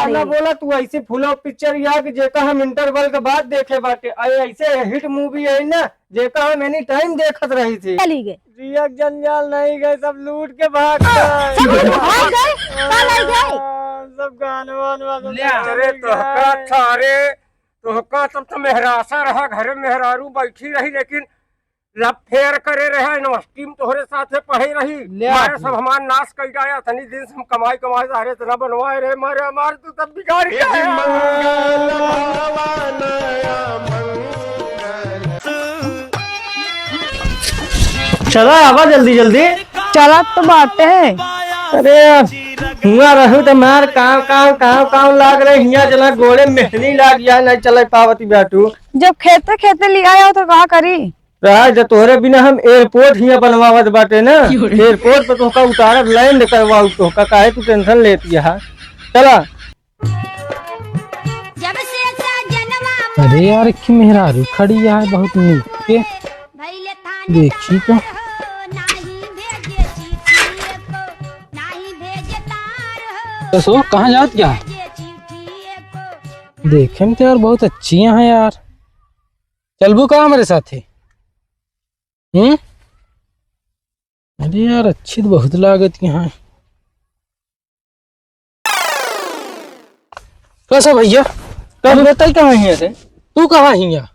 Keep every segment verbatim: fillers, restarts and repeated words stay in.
ना बोला तू, ऐसी flop picture या कि जेका हम interval के बाद देखे बाटे। अरे ऐसे hit movie है ना, जेका हम any time देखत रही थी। चली गए। जिया के जंजाल नहीं गए, सब लूट के भाग गए। सब लूट के भाग गए? का लाई गए? सब गानवा वानवा सब ले। अरे तोहका, अरे तोहका तब तो मेहरासा रहा, घरे मेहरारू बैठी रही, लेकिन love affair करे रहे, university में तोहरे साथे पढ़े रही। ले मारे आप। सब हमार नाश कई गया। तनी दिन से हम कमाई कमाई सारे इतना बनवाए रहे, मारे हमार तू सब बिगाड़ के आया। चला आवा जल्दी जल्दी। चला तो बाटे। अरे हुआ रहू तो मार काव काव काव काव लाग रहे, हिया चला गोड़े मेहनी लाग जाए, नहीं चले पावती बाटू। जब खेते खेते लिया हो तो का करी? रहा, जब तोहरे बिना हम airport हियाँ बनवावत बाटे ना, airport पे तोहका उतारब, land करवाऊ तोहका, काहे तू tension लेती है? चला। अरे यार, एक मेहरारू खड़ी है बहुत नीक के। देखी तो। तो सो, कहाँ जात क्या? देखे में तो यार बहुत अच्छी है यार। चलबू का हमरे साथे? हम्म? अरे यार, अच्छी तो बहुत लागत यहाँ। कैसा भैया? कब बताई कहाँ हिया से? तू कहाँ हिया?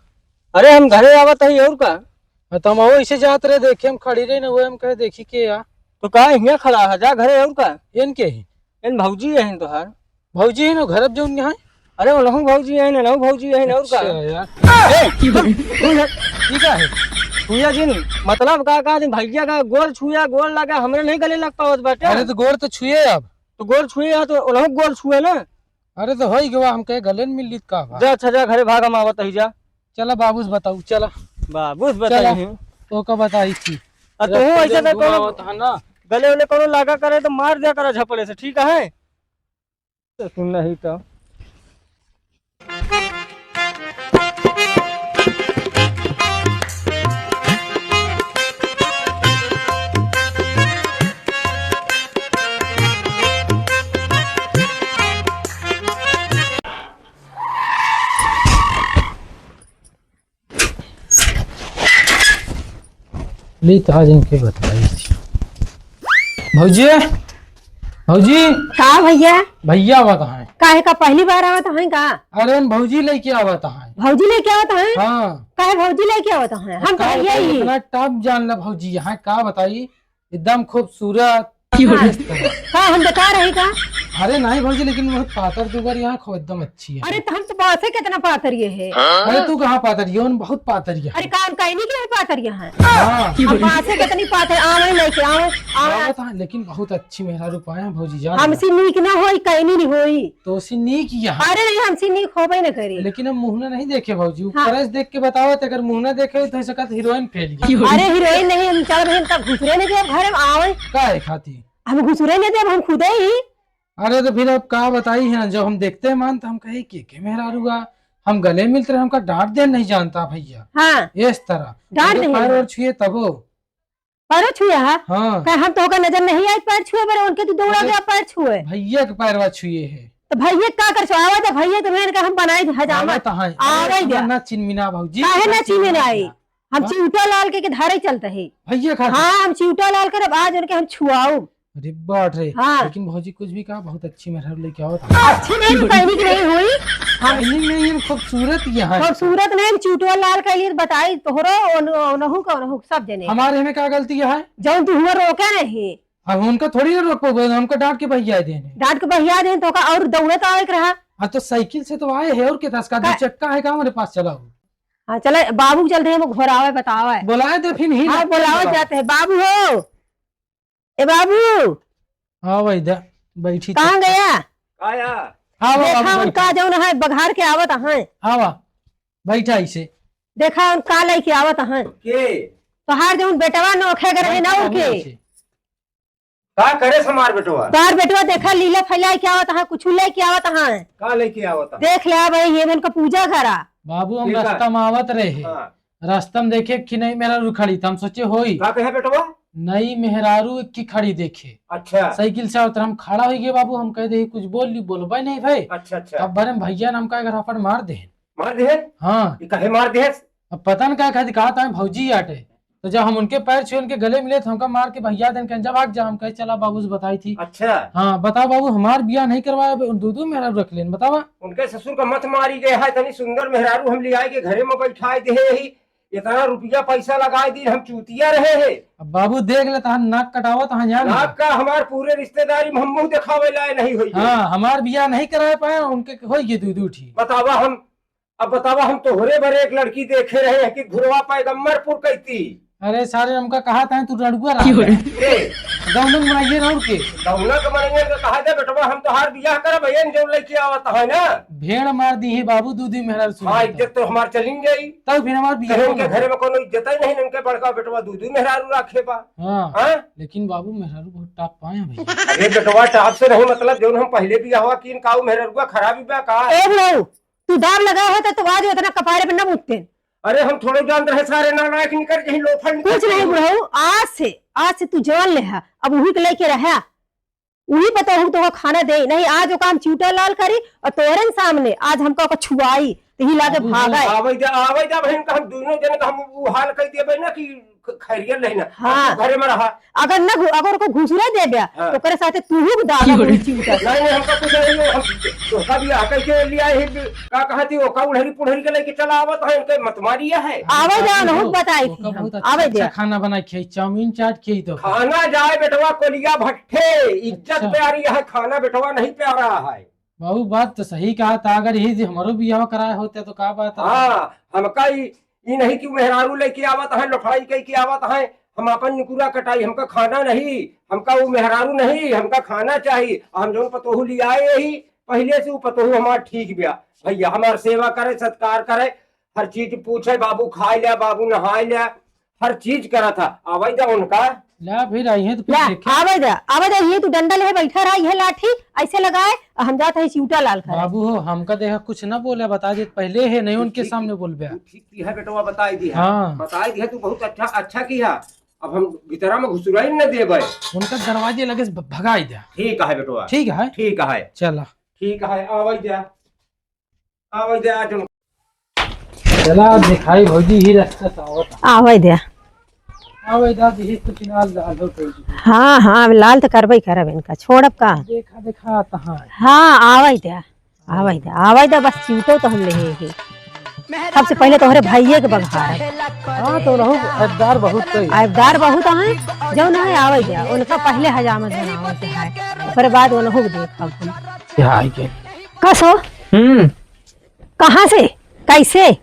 अरे हम घरे आवत हई और का? हाँ, तो हम वो इसे जात रहे, देखे हम खड़ी रही ना, वो हम कहे देखी के या। तो कहाँ हिया खड़ा है, जा घरे और का? एन के ही? एन भौजी है तोहार। भौजी है ना घर अब जौन यहाँ? अरे ओनहु भौजी है ना, ओनहु भौजी है ना और का? अच्छा यार। ए, तू यार, ई का है? छुया जिन, मतलब का, का जिन भैया का गोड़ छुया, गोड़ लगा, हमरे नहीं गले लग पावत बाटे। अरे तो गोड़ तो छुए अब। तो गोड़ छुए है तो ओनहु गोड़ छुए ना। अरे तो होई गवा, हम कहे गले न मिल लीत का बा? जा अच्छा जा घरे भाग, हम आवत ही जा। चला बाबूस बताऊ, चला। बाबूस चला। बताई हैं। तो का बताई थी? आ तू ऐसे तो कोनो गले उले कोनो लागा करे तो मार दिया करा झपड़े से, ठीक है? तो सुन नहीं तो। ली तो आज इनके बताई थी। भौजी, भौजी। का भैया? भैया आवत हैं। काहे का पहली बार आवत हैं का? अरे हम भौजी लेके आवत हैं। भौजी लेके आवत हैं? हाँ। काहे भौजी लेके आवत हैं? हम का तो भैया बताई, ही। इतना टप जान ला भौजी, यहाँ का बताई, एकदम खूबसूरत। हाँ। का हम बेकार है का? अरे नहीं भौजी, लेकिन बहुत पातर दुबर यहाँ खूब एकदम अच्छी है। अरे तो हम तो बासे कितना पातर ये है। अरे तू कहाँ पातर, ये बहुत पातर ये है। अरे काम कहीं नहीं किया है पातर यहाँ। हाँ। हम बासे कितनी पातर, आवे लेके आवे, आवे। आवत है, लेकिन बहुत अच्छी मेहरारू पाए हैं भौजी जान। हमसे नीक ना होई, कहीं नहीं होई। तो उसी नीक यहाँ। अरे नहीं, हमसे नीक होबे न करे। लेकिन हम मुँह नहीं देखे भौजी, हाँ। ऊपर से देख के बतावत, अगर मुँह ना देखे तो ऐसे कहते हीरोइन फेल गई। अरे हीरोइन नहीं, हम चल रहे हैं, तब घुसरे नहीं देब घर में, आवे। काहे खाती? हम घुसरे नहीं देब, हम खुदे ही। अरे तो फिर अब का बताई है, जब हम देखते हैं मान तो हम कहे के, के मेहरारू आ, हम गले मिलते रहे, हमका डांट देन नहीं जानता भैया। हाँ। इस तरह। डांट अरे नहीं पैर जान- और छुए तबो। पैरो छुए है? हाँ। कहे हम तो होकर नजर नहीं आई पैर छुए, बरे उनके तो दौड़ा अरे गया पैर छुए। भैया के पैरवा छुए है। तो भैया का कर छुआवा, तो भैया तो मैंने कहा हम बनाई दे हजामा। आवत हैं। आवे अरे दे। ना चिनमिना भौजी, काहे ना ना चिनमिना चिनमिना। आई? हम हाँ? चिउटा लाल के, के धारे चलते हैं। भैया खातिर? हाँ, हम चिउटा लाल करब, आज उनके हम छुआऊ। अरे बाप रे। हाँ। लेकिन भौजी कुछ भी कहा, बहुत अच्छी मेहरारू लेके आवत है। अच्छी नहीं, तो कहनी की नहीं हुई। हम कहनी नहीं, हम खूबसूरत यहाँ है। खूबसूरत नहीं, हम चिउटा लाल के लिए बताई, तोहरो, ओन-, ओनहु का, ओनहु सब जने। हमारे में का गलती है? जौन तू हुआ रोके नहीं। हम उनका थोड़ी ना रोक पाओगे, हमको डांट के बहिया देने। डांट के बहिया देने तो का और दौड़े तो आवे के रहा। हाँ, तो साइकिल से तो आए हैं, और के दस का दो का- चक्का है का हमारे पास, चलाओ। हाँ, चले, बाबू के चलते हैं, वो घोरावे, बतावे। बोलाए दे फिर ही हाँ, ना बोलावे बोलाओ। जाते हैं, "बाबू हो, ए बाबू।" हाँ भाई, दे, बैठी कहाँ तो। गया? आया। हाँ, बाबू, देखा बैठा। उनका जौन है, बघार के आवत हैं। हाँ, वाह, बैठा इसे। देखा उनका लेके आवत हैं। के? तोहार जौन बेटवा नोखे के रहे ना हाँ, उनके। हाँ, का करे हमार बेटवा? तोहार बेटवा देखा लीला फैलाए के आवत है, कुछ लेके आवत है। का लेके आवत है? देख ले भाई, ये मन का पूजा करा। बाबू, हम देखा। रास्ता में आवत रहे। हाँ। रास्ता में देखे कि नहीं मेहरारू खड़ी, तो हम सोचे होई। का कहे बेटवा? नई मेहरारू की खड़ी देखे। अच्छा। साइकिल से आवत रहे, हम खड़ा होइ गए बाबू, हम कह दे कुछ बोल ली, बोलबे नहीं भाई। अच्छा, अच्छा। तब भरे में भैया ने हमका एक रफड़ मार देहेन। मार देहेन? हाँ। ई काहे मार देहेस? अब पता न का खातिर, कहा था भौजी आटे। तो जब हम उनके पैर छुए, उनके गले मिले, तो हमका मार के भैया देन, कहें, "जा भाग जा।" हम कहे, "चला बाबू से बताई थी।" अच्छा। हाँ, बताओ बाबू, हमार बियाह नहीं करवाए, अब दू दू मेहरारू रख लेन, बतावा। उनके ससुर का मत मारी गए है, इतनी सुंदर मेहरारू हम लियाए के घरे में बैठाए देहे ही, इतना रुपया पैसा लगाए दिन, हम चूतिया रहे हैं। अब बाबू देख ले, तहार नाक कटावा, तहार जान नाक ले। का हमार पूरे रिश्तेदारी में हम मुंह दिखावे लाए नहीं होई। हाँ, हमार बियाह नहीं कराए पाए, उनके होई गए दू दू ठी। बतावा हम अब बतावा, हम तोहरे बरे एक लड़की देखे रहे हैं कि घुरवा पैगम्बरपुर कैती। अरे सारे, हमका कहा था तू रड़ुआ रहा। क्यों रे? ए, गौनन बनाइए ना उनके। गौना के बनाइए के कहा दे बेटवा, हम तोहार बियाह करब, एन जौन लइके आवत है ना। भेड़ मार दी है बाबू, दू दी मेहरारू सुन हाँ, लेता। इज्जत तो हमार चलिन जाई। तब फिर हमार बियाह कहे ना उनके हो। घरे में कोनो इज्जत ही नहीं, इनके बड़का बेटवा दू दू मेहरारू राखे बा। हाँ, हाँ? लेकिन बाबू मेहरारू बहुत टॉप पाए हैं भैया। अरे बेटवा, टॉप से नहीं मतलब, जौन हम पहले बियाहवा कीन का उ मेहरारुआ खराबी बा का? ए बुढ़ऊ, तू दाव लगा होता तो आज उतना कपारे पे न मुतते। अरे हम थोड़े जानत रहे सारे नालायक निकर जही लोफर निकर कुछ नहीं बुढ़ऊ, आज से, आज से तू जान ले हा, अब उही के लेके रहा, उही पतोहू तोहका खाना दे, नहीं आज ओका हम चिउटा लाल करी और तोरन सामने आज हमका ओका छुआई, तो ही लागे बाबू, भागा है। आवे जा, आवे जा बहन का हम दोनों जने का हम उ हाल कह देबे ना कि ख-, खैरियत नहीं ना। हाँ। तू घरे में रहा। अगर न घु-, अगर ओका घुसुरे देबे, हाँ। तो ओकरे साथे तू ही दादा की हो रे? कोई चिउटा। नहीं, नहीं, हमका कुछ नहीं, हम तोहका भी आकर के लिया ही, का कहा थी, ओका उढ़री पुढ़री के लेके चला आवत है, इनके मत मारिया है। आवे जा, ओका उनहु बहुत, बताई थी ओका हम। बहुत अच्छा, आवे अच्छा जा। खाना बना के, चाउमीन चाट के ही तो। खाना जाए बेटवा कोलिया भट्ठे, इज्जत अच्छा। प्यारी है, खाना बेटवा नहीं प्यारा है। बाबू बात तो सही कहा था, अगर यही जे हमरो बियाह कराए होते तो का बात है? हाँ, हमका ई, ई नहीं कि मेहरारू लेके आवत है, लफड़ाई कई के आवत है, हम अपन निकुरा कटाई, हमका खाना नहीं, हमका वो मेहरारू नहीं, हमका खाना चाहिए। हम जौन पतोहू लियाए ही, पहले से वो पतोहू हमार ठीक बिया। भैया हमार सेवा करे, सत्कार करे, हर चीज पूछे, "बाबू खाए लिया, बाबू नहाए लिया", हर चीज करा था। आवे जा उनका। ला फिर आई है तो फिर ला, देखे। आवे जा, आवे जा, ये तू डंडा ले बैठा रहा, ये लाठी ऐसे लगाए, और हम जात है चिउटा लाल करे। बाबू हो, हमका देखा कुछ ना बोले, बता दे पहले है, नहीं उनके ठीक, सामने बोल बे। तू ठीक की है बेटवा, बताई दिया। हाँ। बताई दिया, तू बहुत अच्छा, अच्छा किया। अब हम भीतरा में घुसुराई न देबे। उनका दरवाजे लगे से भ-, भगाई दे। ठीक है बेटवा। ठीक है। ठीक है। चला। ठीक है, आवे जा। आवे दे, आ जाओ। चला, दिखाई भौजी ही रास्ता से आवत। आवे दे। आवे दे, यही कुछ ना लाल हो गई। हाँ, हाँ, अब लाल तो करबे करब इनका, छोड़ब का? देखा, देखा, आता है। हाँ, आवे दे, आवे दे, आवे दे, बस चिउटो तो हम ले ही। सबसे पहले तोहरे भैये के बघार। हाँ, तो रहू, अबदार बहुत है। अबदार बहुत है, जौन है, आवे दे, उनका पहले हजामत बनावत है, ओकरे बाद उनहु के देखब हम। क्या है के? कसो? हम्म। कहाँ से? कैसे?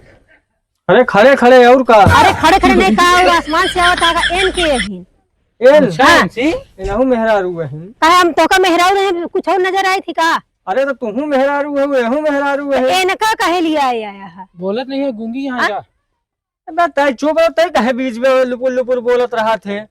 अरे खड़े खड़े और का? अरे खड़े खड़े नहीं का, वो आसमान से आवत आगा, एन के यही। एन? अच्छा, हाँ। एनहू मेहरारू है। काहे हम तोका मेहरारू नहीं, कुछ और नजर आई थी का? अरे तो तुहू मेहरारू है, एहू मेहरारू है। एनका कहे लिया आया है? बोलत नहीं है, गूंगी यहाँ हाँ? जा। बे, तै चुप रह, तै काहे बीच में लुपुर लुपुर बोलत रहत है?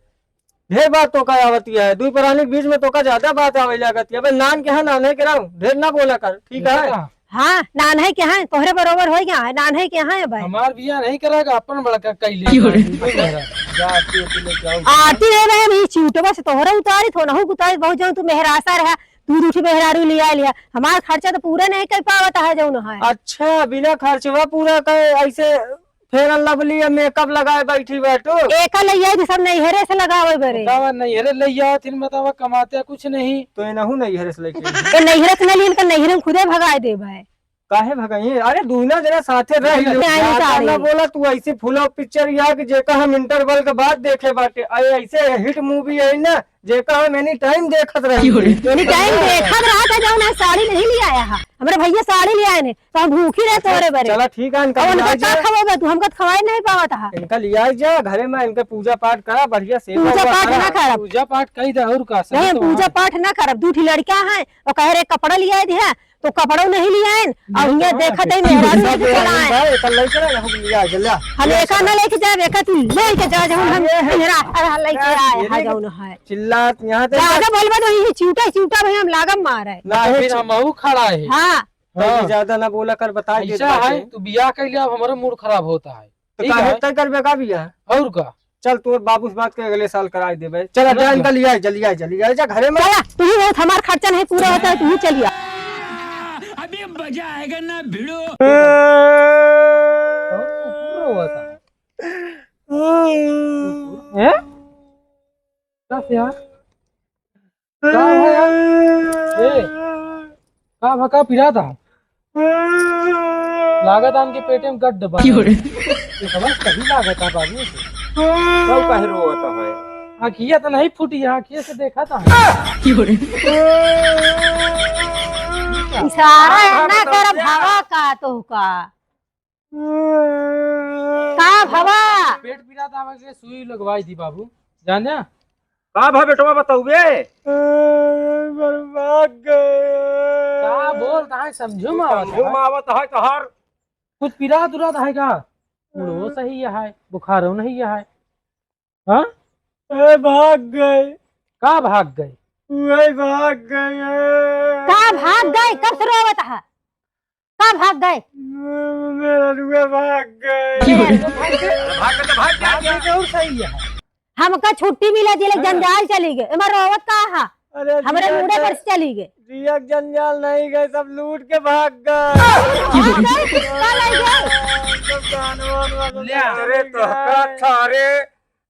ढेर बात तोका आवती है, दुई परानी के बीच में तोका ज्यादा बात आवे लागत है। अबे नान के है, नान्हे के रहू, ढेर ना बोला कर, ठीक है? हाँ, नान्हे के हैं, तोहरे बरोबर हो गया है, नान्हे के हैं भाई। हमार बियाह नहीं करेगा, अपन बड़का कैले। क्यों रे? जा, आरती उरती लेके आओ। आरती रे बहन, ई चिउटवा से तोहरा उतारी, थोनहु उतारी, बहुत जन तू मेहरासा रहा, तू दूठी मेहरारू लिया लिया, हमार खर्चा तो पूरा नहीं कर पावत है जौन है। अच्छा, बिना खर्चवा पूरा कर ऐसे Fair and Lovely या makeup लगाए बैठी बाटू। एका लइया थी सब नैहरे से लगावे बरे। बतावा, नैहरे लइया थी, बतावा, कमाते कुछ नहीं। तो एनहू नैहरे से लेके आई। ए नैहरे से नहीं, इनका नैहरे में खुदे भगाए देबे। काहे भगाई? अरे, दूना जना साथे रह लो। नहीं, नहीं, ज्यादा साड़ी। ना बोला तू, ऐसी full picture या कि जेका हम interval के बाद देखे बाटे। अरे, ऐसे hit movie है ना, जेका हम any time देखत रही। Any time देखत रहा था, जौन है साड़ी नहीं ले आया है। हमरे भैया साड़ी ले आए ने, तो हम भूखी रहे तोरे बरे। चला ठीक है, इनका और उनका लिया का जाए। खवाबे तू, हमका तो खवाए नहीं पावत है। इनका लिया जा घरे में, इनका पूजा पाठ करा, बढ़िया से पूजा पाठ ना करब। पूजा पाठ कई दे और का, सही नहीं, तो पूजा बात। पाठ ना करब। दू ठी लड़का है, वो कहे रहे कपड़ा लिया दिया, तो कपड़ो नहीं लियाएन, और हियाँ देखत है मेहरारू लेके चला आए। एकर लइके ना, हम लिया के ला। हम एका ना लेके जाए, एका तू लेके जा, जौन हम अरे, मेहरा, अरे, लेके आए, हाँ, जौन है। चिल्लात यहाँ ते ज्यादा बोलबा तो यही चिउटा, चिउटा भाई हम लागम मारे। ना, फिर हमहू खड़ा है। हाँ। तो हाँ। ज्यादा ना बोला कर, बता दे ऐसा बात है, है। तू बियाह कर लिया, अब हमारा mood खराब होता है। तो ठीक काहे है। तय करबे का बियाह? और का? चल, तोर बाबू से बात के अगले साल कराई देबे। चल, जा, इनका लिया, जल्दी आ, जल्दी आ, जा घरे में। चला, तू ही बहुत, हमार खर्चा नहीं पूरा होता है, तू ही चलिया। अभी मजा आएगा ना भिड़ो। हैं? का से यार? का है यार? ए, का भा, का पिरात है? लागत है इनके पेटे में गड्ढ बा। क्यों रे? ये खबर सही लागत है बाबू से। क्यों कहे रोवत है? आँखिया तो नहीं फूटी है, आँखिया से देखा था। क्यों रे? इशारा है ना कर भवा का तो का। का भवा? पेट पीरा था, हमके सुई लगवाई दी बाबू, जाने? का भा बेटवा बताउबे? भाग गए। का बोल, ताहे समझू में आवत समझू है? में आवत है तोहार। कुछ पीरा दुरात है का? मुड़ो सही है, बुखारो नहीं है। हाँ? ए, भाग गए। का भाग गए? वही भाग गए। का भाग गए? कब से रोवत है? का भाग गए? मेहररुआ भाग गए। भाग गए तो भाग गए। भाग गए तो और सही है। हमका छुट्टी मिला दिले, हाँ। जंजाल चली गए। एमा रोवत का हा? अरे हमरे जिया मूड़े के, पर से चली गए। जिया के जंजाल नहीं गए, सब लूट के भाग गए। भाग गए? का ले गए? सब जानवर वानवर ले। अरे तो का था रे?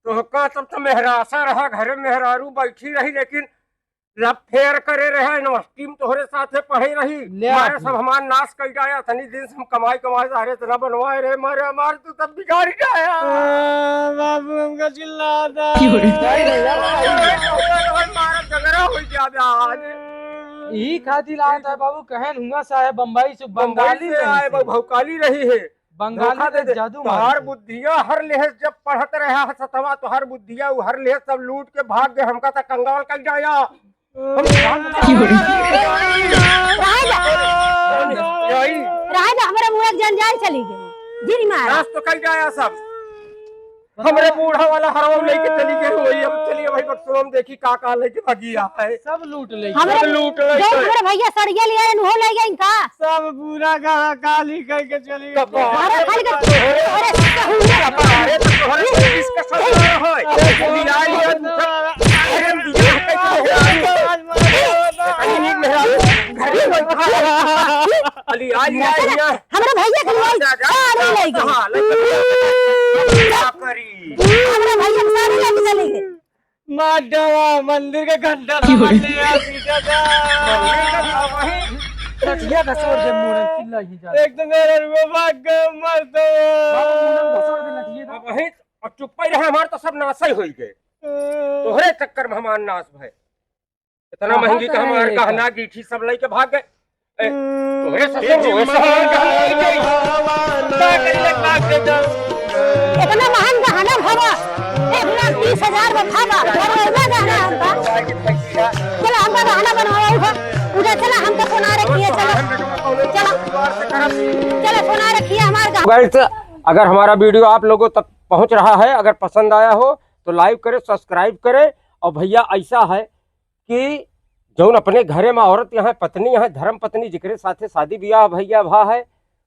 तोहका तब तो मेहरासा रहा, घरे मेहरारू बैठी रही, लेकिन लव अफेयर करे रहे, यूनिवर्सिटी में तोहरे साथे पढ़े रही। ले मारे आप सब हमार नाश कई जाए, अतनी दिन से हम कमाई कमाई सारे इतना बनवाए रहे, मारे हमार तू तब बिगाड़ी जाए। आ, बाबू हमका चिल्ला दे। क्यों रे? मारा झगड़ा हो जाए आज। यही खातिर आता है बाबू, कहन हुआ साहेब बम्बई से, बम्बई बंगाली से नहीं आए थे। बाबू, भौकाली रही है। बंगाली धोखा दे के दे। जादू मार तोहार के। बुद्धिया हर लेहस जब पढ़त रहा सतवा, तोहार बुद्धिया उ हर लेहस सब लूट के भाग गए, हमका त कंगाल कर जाया। हम रहे जा। यही। रहे जा, हमरे मुँह एक जंजाल चली गई। जिन मारा। नाश तो कर जाया सब। हमरे बूढ़ा वाला हरवा लेके चली गई होई। अब चलिए भाई बक्सवा में देखी का का लेके भगिया है। सब लूट ले। हमरे सब लूट ले। जो हमरे भैया सड़िया लिया रहे, उहो ले गए इनका। सब पूरा का काली करके चली गई। कपारे अरे खाली कर। अरे, अरे, अरे, तो तोहरे इसका सब है। अरे, लिया लिया दूसरा। अरे, दूसरा कहीं मेहरारू। कहीं नहीं मेहरारू। घरे बैठा है। अली, आ लिया, आ लिया। हमरा भैया के लिए जा, जा, साड़ी जा, लेके। हाँ, लेके जा। का करी? हमरा भैया के साड़ी लेके चली गई। मार डाला, मंदिर के घंटा क्यों रे? समझ ले यार, पीछे जा। मंदिर का था वही। लठिया घसोर दे मुंह में, चिल्ला ही जा। एक तो मेरा रुआ भाग गया, मर दो। बाबू, मुंह में घसोर दे लठिया था। अब वही, अब चुप ही रहे, हमार तो सब नाश ही होई गए। तोहरे चक्कर में हमार नाश भय। इतना महंगी का हमार गहना गीठी सब लेके भाग गए। ए, तोहरे ससुर रोए से हमार गहना लेके भाग गए। इतना महंग गहना भवा, एक लाख तीस हजार में भवा, और इतना गहना हमका। चलो, हमका गहना बनवावा उठा। उधर चला, हमका सोना रखिए, चलो। चलो। चलो, सोना रखिए हमार गहना। Guys, अगर हमारा video आप लोगों तक पहुंच रहा है, अगर पसंद आया हो, तो like करें, subscribe करें। और भैया, ऐसा है कि जौन अपने घरे में औरत यहाँ पत्नी यहाँ धर्म पत्नी जेकरे साथे शादी ब्याह भैया भा है,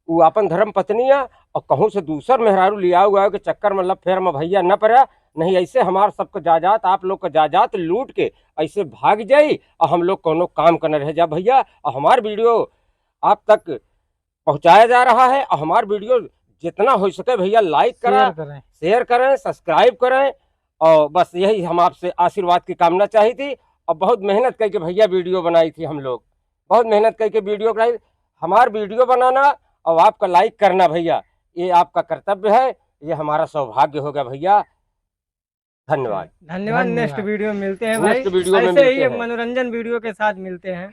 उ आपन धर्म पत्नी है, और कहूँ से दूसर मेहरारू लियाऊ आवे के चक्कर में लव अफेयर में भैया न पड़ा। नहीं ऐसे हमार सबको जायदाद, आप लोग का जायदाद लूट के ऐसे भाग जाई और हम लोग कोनो काम का न रह जा भैया। और हमार video आप तक पहुँचाया जा रहा है। और हमार video जितना हो सके भैया like करा, share करें। Share करें, subscribe करें। और बस यही हम आपसे आशीर्वाद की कामना चाही थी। और बहुत मेहनत करके भैया video बनाई थी हम लोग, बहुत मेहनत करके video बनाई। हमार video बनाना और आपका like करना भैया, ये आपका कर्तव्य है, ये हमारा सौभाग्य होगा भैया। धन्यवाद। धन्यवाद। Next video में मिलते हैं भाई। Next video में ऐसे ही मिलते एक हैं। मनोरंजन video के साथ मिलते हैं।